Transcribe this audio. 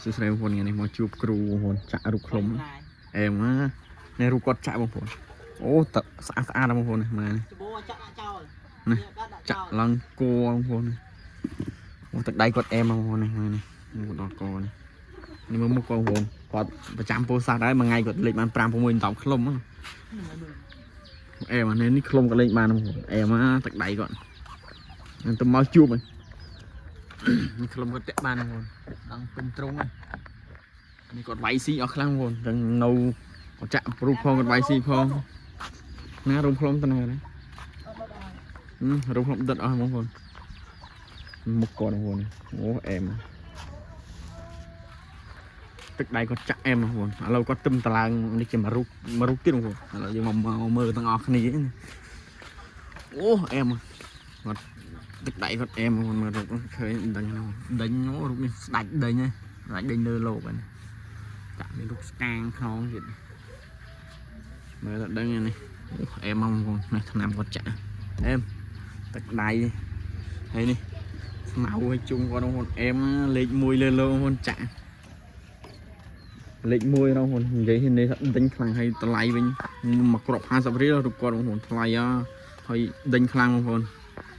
សួស្តីបងប្អូនថ្ងៃនេះមកជួបគ្រូបងប្អូនចាក់រូបខ្លុំអែមណានេះរូបគាត់ចាក់បងប្អូនអូតស្អាតស្អាតណាស់បងប្អូននេះម៉ែនេះ ច្បោចាក់ដាក់ចោល នេះ ដាក់ ចាក់ឡើងគួបងប្អូននេះអូទឹកដៃគាត់អែមបងប្អូននេះម៉ែនេះមកដល់កនេះនេះមើលមុខគាត់បងប្អូនគាត់ប្រចាំពោធិ៍សាត់ដែរមួយថ្ងៃគាត់លេងបាន5 6 10ខ្លុំហ្នឹងអែមអានេះនេះខ្លុំក៏លេងបានបងប្អូនអែមណាទឹកដៃគាត់នឹងទៅមកជួបហ្នឹងនេះខ្លុំគាត់តាក់បានបងប្អូនដល់ពេញទ្រុងហ្នឹងនេះគាត់វាយស៊ីអស់ខ្លាំងបងប្អូនអញ្ចឹងនៅគាត់ចាក់រូបផងគាត់វាយស៊ីផងណារូបខ្លុំទៅណាណា ហឹមរូបខ្ញុំដិតអស់បងប្អូនមុខគាត់បងប្អូនអូអែមទឹកដៃគាត់ចាក់អែមបងប្អូនឥឡូវគាត់ទឹមតឡើងនេះជាមួយរូបមួយរូបទៀតបងប្អូនឥឡូវយើងមកមកមើលទាំងអស់គ្នាណាអូអែមគាត់ទឹកដៃគាត់អែមបងប្អូនមើលរូបឃើញដឹងហ្នឹងដេញអូរូបនេះស្ដាច់ដេញហើយស្ដាច់ដេញលើលោកហ្នឹងចាក់មានរូបស្កាងខ្នងទៀតមើលទៅដឹងនេះអូអែមបងប្អូននេះឆ្នាំគាត់ចាក់អែម ទឹកដៃហើយនេះស្មៅឲ្យជុំគាត់បងប្អូនអែមលេខ1លើលោកបងប្អូនចាក់លេខ1បងប្អូននិយាយនេះថាដេញខ្លាំងហើយតម្លៃវិញមួយគ្រាប់50រៀលរូបគាត់បងប្អូនថ្លៃហើយដេញខ្លាំងបងប្អូន។